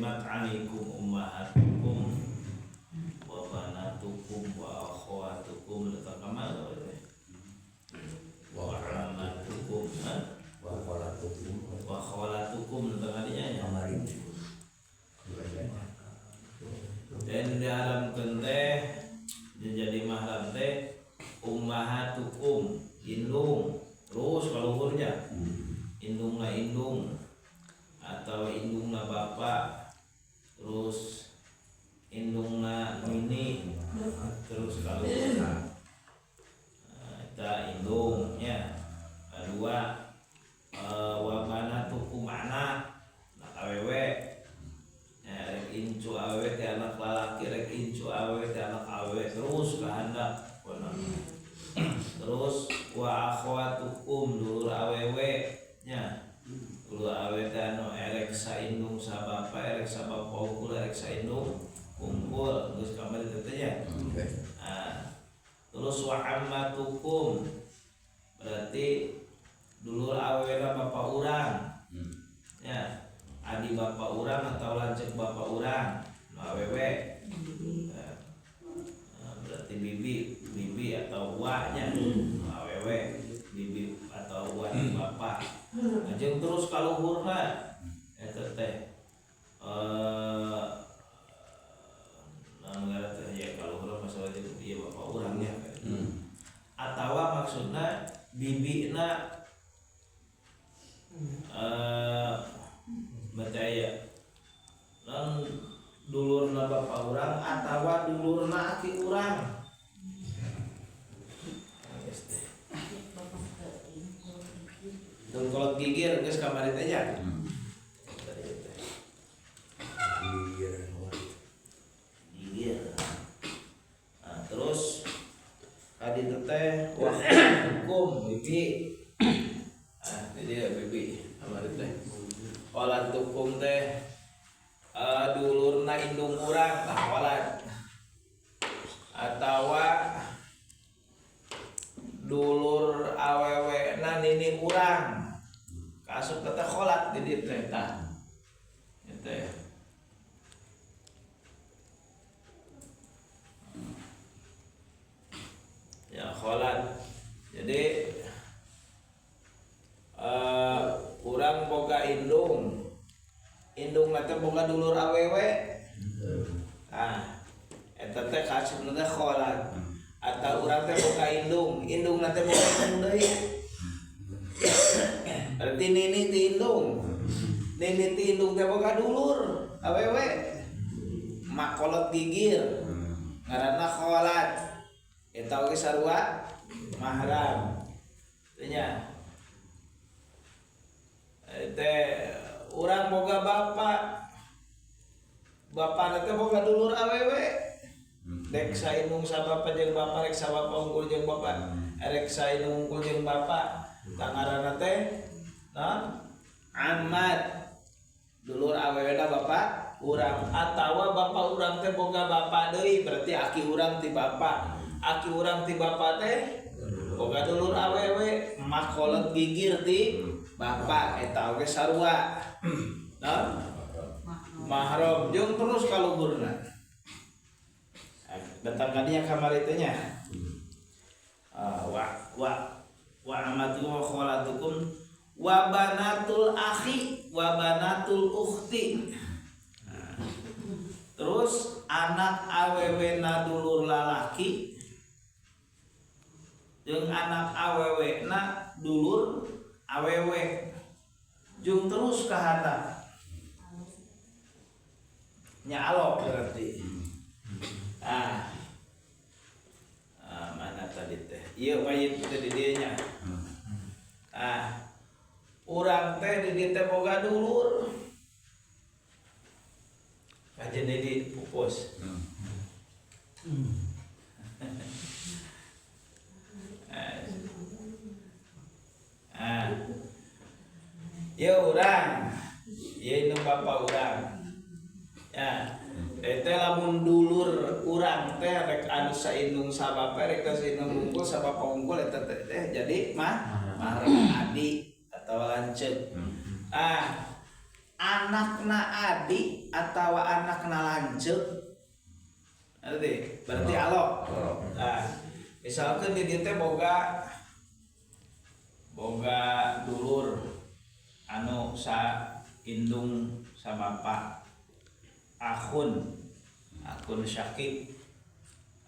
Hurrimat alaikum ummahatukum wa banatukum wa akhwatukum datang ka mana teh? Wa ammatukum, Wa khalatukum. Wa khalatukum datang kadinya nya. Kamari. Dan diharamkeun teh jadi mahram teh ummahatukum, indung terus kaluhurnya, indungna indung atau indungna bapak, terus indungna nini, terus kaluhurna. Nah, eta indungnya. Kedua, wa banatukum, anak anak awewe ya, rek incu awewe teh anak lalaki, rek incu awewe teh anak awewe, terus ka handap. Terus wa akhwatukum, dulur awewe nya, dulur awewe teh anu erek saindung sabapa, erek sabapa unggul, erek saindung kumpul, geus kamari teh nya. Nah, terus wa ammatukum berarti dulur awewe bapak urang ya, adi bapak urang atau lanceuk bapak urang nu awewe. Nah, berarti bibi bibi atau uaknya nu awewe, bibi atau uak bapak. Jeung terus kaluhurna eta teh naon ngaranna teh ya, kaluhurna masalah itu ieu bapak urang nya, atawa maksudna bibina, berarti aya non dulurna bapak urang atawa dulurna aki urang. Geus teh. Dul kolot gigir geus kamari teh nya. Tadi teh. Gigir. Gigir. Nah, terus tadi teh wa hukum bibi. Ah, jadi ya bibi kamari teh. Kholatukum teh dulurna indung urang tah kholat. Atawa dulur awewe na nini urang. Kaasup teh kholat di dieu teh tah. Ieu teh. Ya kholat. Jadi urang boga indung. Indung teh boga dulur awewe. Ah, eta teh kaasupna teh kholat. Atau urang teh boga indung, indung teh boga indung deui. Berarti nini ti indung. Nini ti indung teh boga dulur awewe. Makolot gigir. Ngaranna kholat. Eta oge sarua mahram. Teh nya. Teh urang boga bapak. Bapana teh boga dulur awewe. Dek saindung sabapa jeung bapa, rek sabapa unggul jeung bapa, rek saindung unggul jeung bapa. Tangaranna teh naon? Amat. Dulur awewena bapa urang atawa bapa urang teh boga bapa deui, berarti aki urang ti bapa. Aki urang ti bapa teh boga dulur awewe, makolot gigir ti bapa, eta oge sarua. Naon? Mahram jeung terus kaluhurna. Datang kadinya kamari teh nya. Wa wa wa amatu wa khalatukum wa banatul akhi wa banatul ukhti. Nah, terus anak awewe na dulur lalaki jeung anak awewe na dulur awewe jeung terus ka handap nya alok berarti. Ah. Ah, mana tadi teh? Ieu mayit teh di dieu nya. Ah. Urang teh di dieu teh boga dulur. Kajen di pupus. Ah. Ieu urang. Ieu nu bapa urang. Ya. Teh lamun dulur urang teh rek anu saindung sabapa, rek saindung unggul sabapa unggul eta teh jadi mah mahram adi atau lanceuk. Ah. Anakna adi atawa anakna lanceuk. Ngerti? Berarti alok. Nah, misalkan di dieu teh boga boga dulur anu sa indung sa bapa, akhun akhun syakib,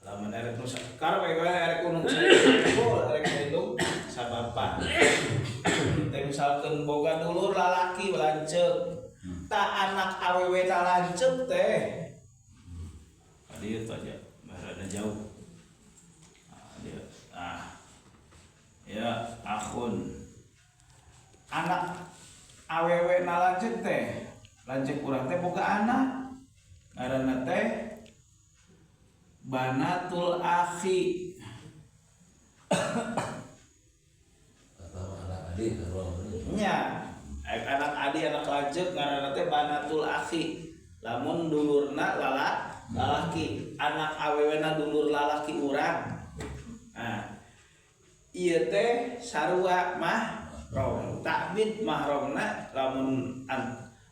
lamun erek nu karep we erek nu sa erek indung sa bapa teh, misalkan boga dulur lalaki lanceuk, tah anak awewe ta lanceuk teh dieu tuh aja rada jauh. Nah, dia ah ya akhun anak awewe na lanceuk teh, lanceuk urang teh boga anak ngaranna teh banatul akhi. Atau anak adik atau nya anak adi anak lanceuk ngaranna teh banatul akhi. Lamun dulurna lalaki, anak awewena dulur lalaki urang, nah ieu teh sarua mahram takbid mahramna lamun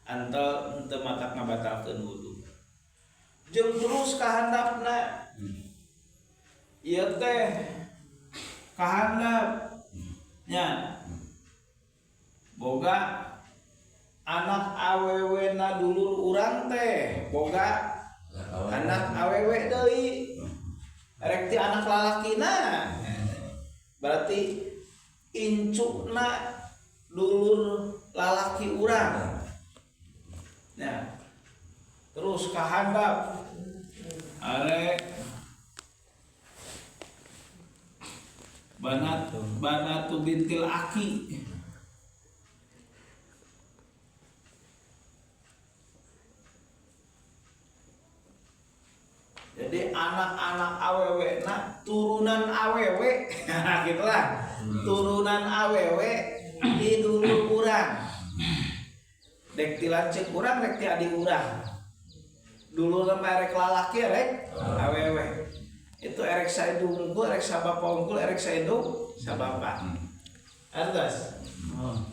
antel henteu matak ngabatalkeun wudu. Jeung terus kahandapna ieu teh kahandap nya boga anak awewena dulur urang teh boga anak awewe deui rek ti anak lalakina, berarti incukna dulur lalaki urang. Nah, terus kahandap arek banatu bintil aki. Jadi anak-anak awewe na turunan awewe gitulah. Turunan awewe di dulur urang. Dek ti lanceuk urang rek ti adi urang. Dulurna mah erek lalaki erek awewe. Itu erek saindung unggul, erek sabapa unggul, erek saindung sabapa. Artos.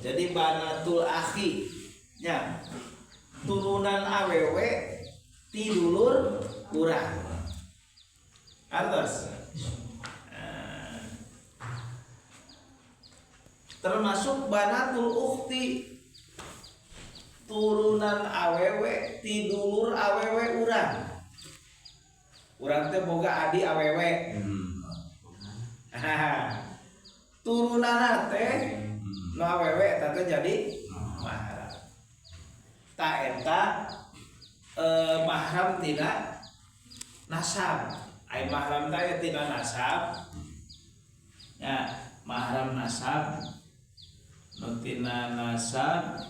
Jadi banatul akhi nya turunan awewe ti dulur urang. Artos. Termasuk banatul ukhti turunan awewe ti dulur awewe urang. Urang teh boga adi awewe. Turunanna teh nu awewe eta teh jadi mahram. Ta eta mahram tina nasab. Ai mahram teh tina nasab. Ya, mahram nasab nu tina nasab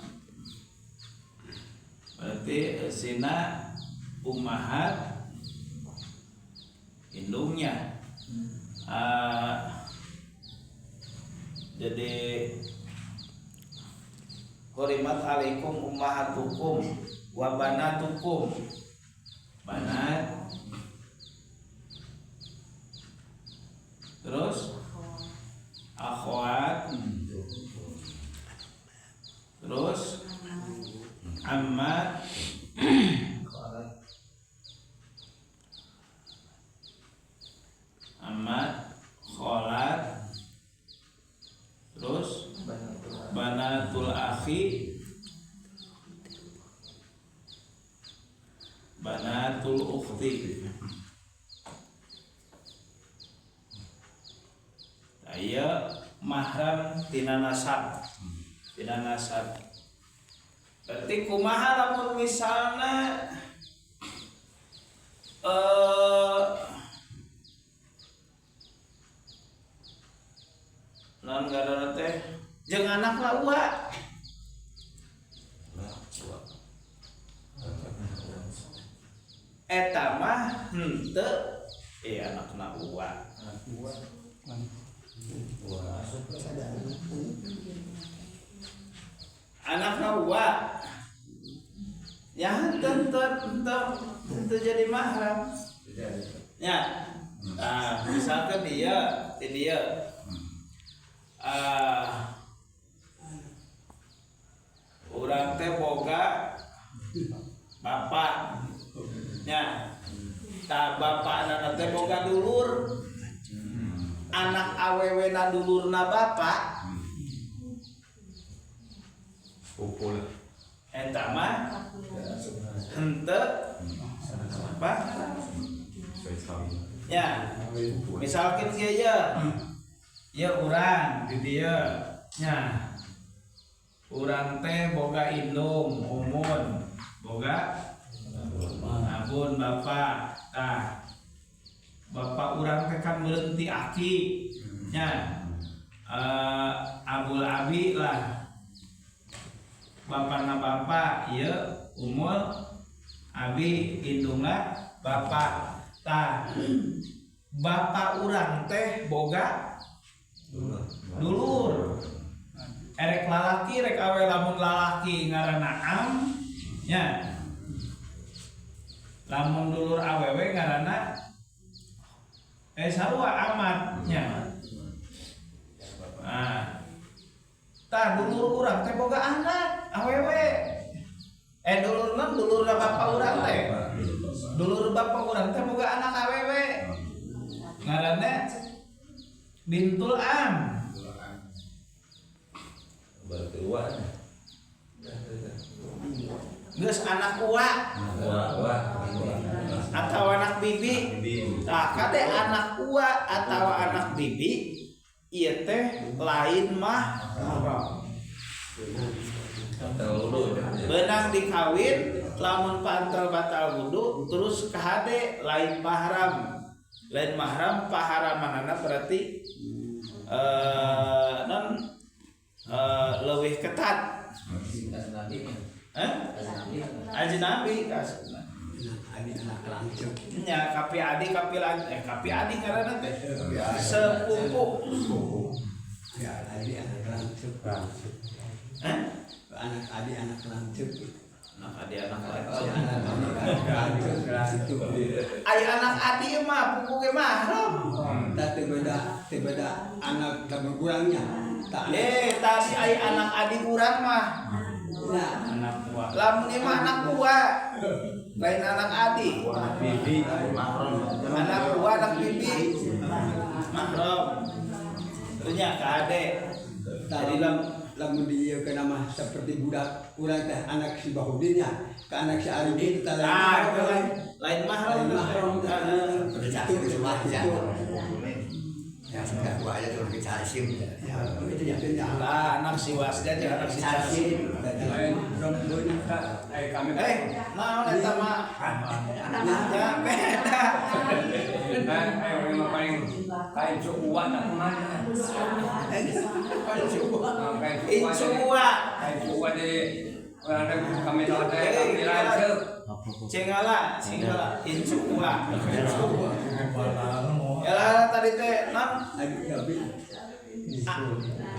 berarti sina ummahat indungnya. Jadi hurimat alaikum ummahatukum wa banatukum. Banat terus akhwat terus ammat ammat kholat terus banatul akhi banatul ukhti. Aya mahram tina nasab, tina nasab. Berarti kumaha lamun misalna non gadana teh jeung anakna ua. Eta mah henteu anakna ua. Anakna ua. Ya henteu jadi mahram. Ya. Nah, misalkan dia ti dieu Urang teh boga bapak nya. Tah bapakna teh boga dulur. Anak awewena dulurna bapak Pupul. Eta mah henteu apa? Ya, misalkan kieu ya. Ya urang di dieu nya. Urang teh boga indung umun, boga abun bapak. Tah bapak urang teh kan berhenti aki nya. Abul abi lah. Bapakna bapak ieu umul abi indungna bapak. Tah bapak urang teh boga dulur. Erek lalaki rek awe, lamun lalaki ngaranna am nya. Lamun dulur awewe ngaranna sarua amat nya. Nah, tah dulur urang teh boga anak awewe. Dulur non dulur bapak urang teh. Dulur bapak urang teh boga anak awewe. Ngaranna bintul am. Berarti uang. Geus anak uwa Wah, wah. atau anak bibi. Tah kade anak uwa atau anak bibi ieu teh lain mah Batal wudu. Beunang dikawin lamun pantel batal wudu terus kahade lain mahram. Lain mahram paharamanana berarti non leuwih ketat. Eh? Ajnabi kasupna. Adik anak lancip. Nya kapi adi kapi lan kapi adi ngaranna teh sepupu. Ya, adik anak lancip. Eh? Anak adik anak lancip. Anak adi anak lanceuk. Anak adik anak lancip. Ai anak adi mah pupu ge mahram. Tak beda, beda anak sama kurangnya. Tak. Tadi ai anak adi urang mah. Nah, Anak uwa. Lamun ieu mah anak uwa. Lain anak adi. Bibi. Anak uwa anak bibi. Mahram. Nya ka ade. Jadi lam lamun dia ke nama seperti budak urang teh anak si Bahudinnya ke anak si Arifin teh lain. Ah, itu lain lain mahram. Lain mahram. Heeh. Itu itu. Ya, sudah gua aja turun ke Casim. Ya, itu ya. Lah anak si Wasda jeung anak si Casim. Lain rombonya. Kami Naon eta mah? Ya beda. Yang paling kain cukuan tak kemana? Kain Incu uwa. Kain cukuan jadi orang ada kami tahu saya kami lanjut. Cengala, cengala, incu uwa. Ya lah tadi teh nam Adik abi hari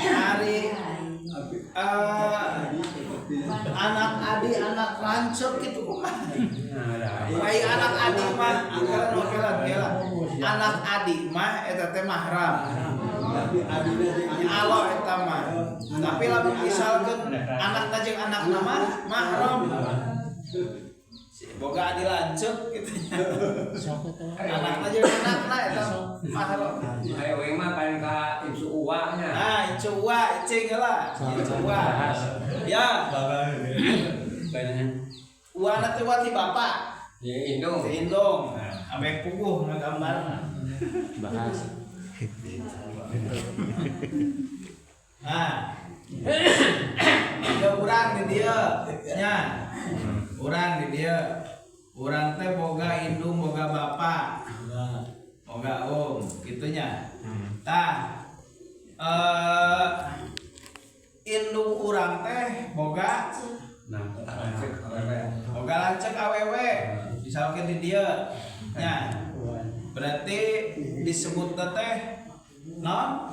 abi eh, abi abi. Anak adi anak lancet gitu kumaha. Ai anak adi mah kelan kelan kelan. Anak adi mah eta teh mahram. Tapi adina jeung Nya alo eta mah. Tapi lamun misalkeun anakna jeung anakna mah mahram. Si boga adi lanceuk gitu. Anakna jeung anakna eta mahram. Ayo yang mah paling ka insu uangnya. Nah, incu uwa, icing lah. Incu uwa. Ya, uwana teh wa ti bapak. Ya indung. Ti indung. Nah, ame puguh ngagambarna. Bahas. Nah. Ya urang di dieu nya. Urang di dieu. Urang teh boga indung, boga bapak. Boga om, kitu nya. Tah indung urang teh boga Lanjut awewe. boga lanceuk awewe. Misalkan di dieu nya. Berarti disebut teh non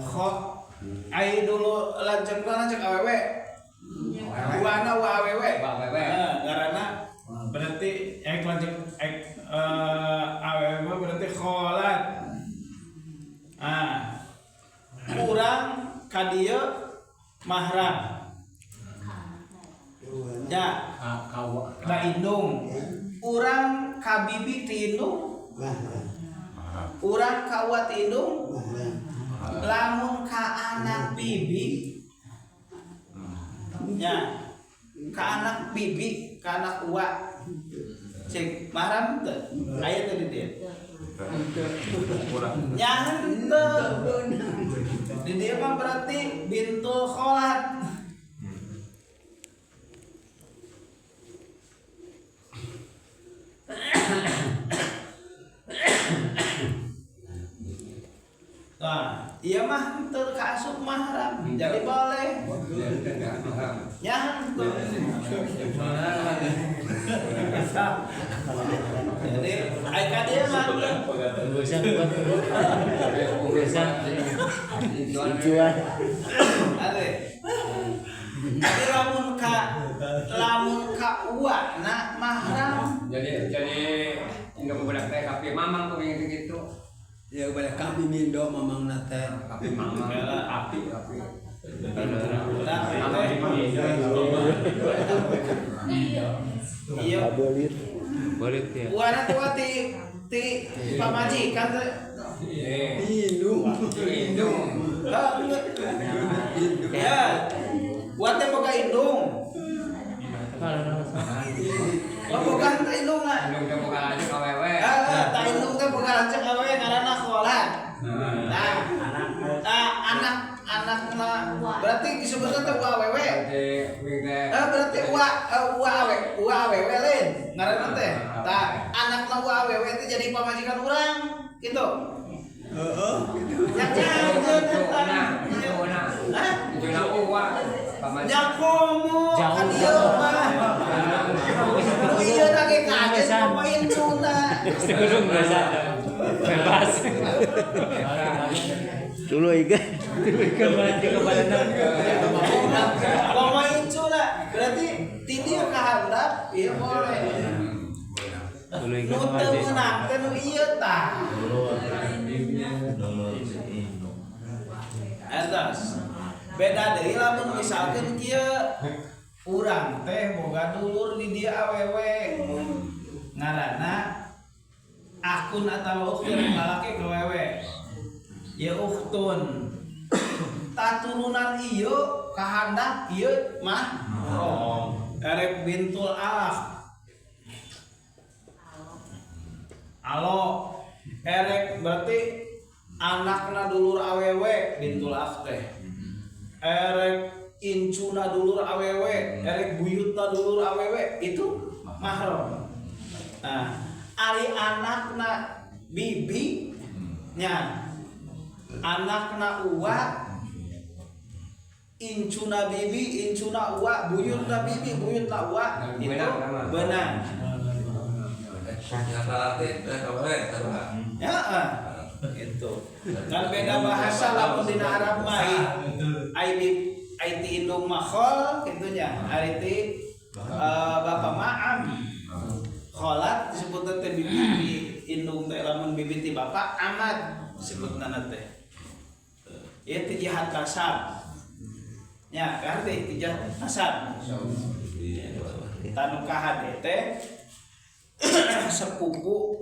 kho ai dulu lanceukna lanceuk awewe. Uwana wa awewe. Wa awewe. Heeh, ngaranna berarti ek lanceuk ek awewe berarti kholat. Ah. Urang ka dieu mahram. Nya, ka indung. Urang ka bibi ti indung. Urang ka uwa ti indung. Lamun ka anak bibi nya, ka anak bibi, ka anak uwa. Cek mahram teu? Aya teu di dieu? Nya henteu. Di dieu mah berarti bintul kholat. Nah, ieu mah henteu kaasup mahram. Jadi boleh. Nya henteu. Jadi ai ka dieu mah Ade. Jadi lamun ka uwa na mahram. Jadi indung budak teh kapi mamang tuh gitu. Ya pada kami mindo mamang nate. Kapi mamang. Api api. Iya. Boleh ya. Uwana tuh ti pamajikan teh. Indung. Indung. Ya. Uwa teh boga indung. Oh, boga teh indung na. Indung teh boga lanceuk awewe. Heeh, tah indung teh boga lanceuk awewe ngaranna kholat. Nah, anak-anakna berarti disebutna teh uwa awewe. Berarti uwa uwa awewe lain ngaranna teh. Tah, anakna uwa awewe teh jadi pamajikan urang gitu. Heeh, gitu. Nya cageun eta. Hah? Itu uwa. Nya komo ka dieu mah. Nu ieu na ge kaget komo incuna. Kudu biasa. Bebas. Dulu ikan. Ikan mati kepada Komo incuna berarti ti dieu ka handap ieu boleh. Dulu ikan Nu teu mati. meunang teh nu ieu tah. Atas. Beda deui lamun misalkeun kieu urang teh boga dulur di dieu awewe ngaranna akun atawa ukhtun lalaki ka wewe ya ukhtun tah turunan ieu kahandap ieu mah erek bintul alaf alo erek berarti anakna dulur awewe bintul af teh erek incuna dulur awewe erek buyutna dulur awewe itu mahram. Nah, ari anakna bibi nya anakna uwa incuna bibi incuna uwa buyutna bibi buyutna uwa itu beunang. Ya, itu kan beda bahasa lamun dina Arab mah ai ti indung mah khol kitu nya ari ti bapa ma'am kholat disebutna teh bibi ti indung teh lamun bibi ti bapa amat disebutna teh ieu ti jihad nasab nya karti ti jihad nasab tanu kahade teh sepupu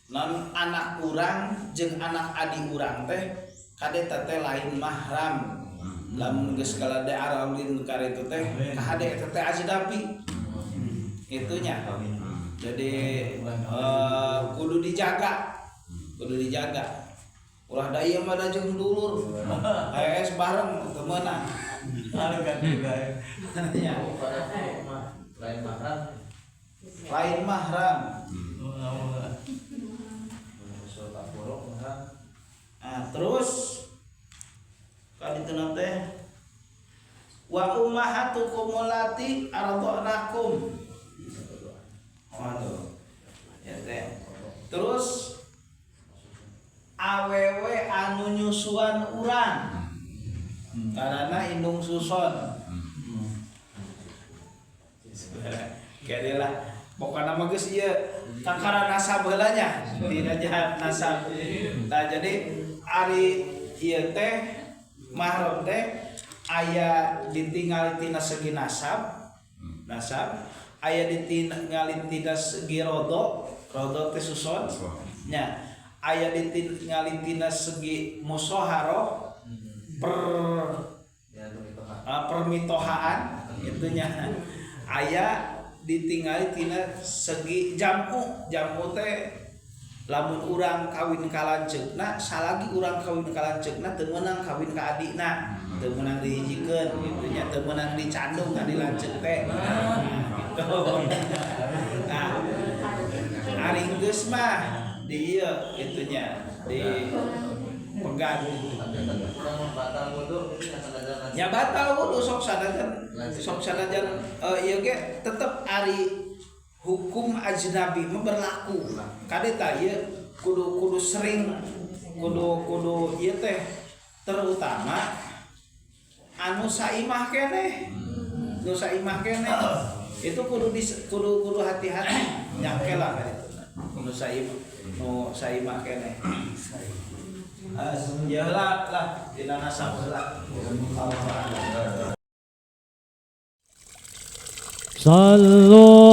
non anak urang jeung anak adi urang teh kade teh lain mahram lamun geus kalade aralin karitu teh kahade eta teh ajnabi itunya. Jadi kudu dijaga ulah da ieu mah da jeung dulur es bareng teu meunang lain mahram lain mahram. Nah, terus kali itu teh wa ummahatukum allati arda'nakum. Waduh. Ya teh. Terus awewe anu nyusuan urang. Karena indung suson. Kadilah pokokna mah geus ieu tangkaran nasab heula nya, tidak jahat nasab. Nah, jadi ari ieu teh mahram teh Aya ditingali tina segi nasab, nasab, aya ditingali tina segi rodo, rodo teh suson nya, aya ditingali tina segi musoharoh, permitohaan itunya, aya ditingali tina segi jamu. Jamu teh lamun urang kawin ka lanceukna, salagi urang kawin ka lanceukna teu meunang kawin ka adikna, teu meunang dihijikeun gitu nya, teu meunang dicandung adi lanceuk teh. Nah, gitu. Nah, ari geus mah di ieu gitu nya, di pegang gitu. Ya batal wudu sok sanajan ieu ge tetep ari hukum ajnabi mah berlaku. Kade tah ieu kudu kudu sering kudu kudu ieu teh, terutama anu saimah keneh. Nu saimah keneh itu kudu kudu hati-hati nyangke lah ka ditu. Nu saimah keneh. Ya lah lah dina nasab heula. صلوا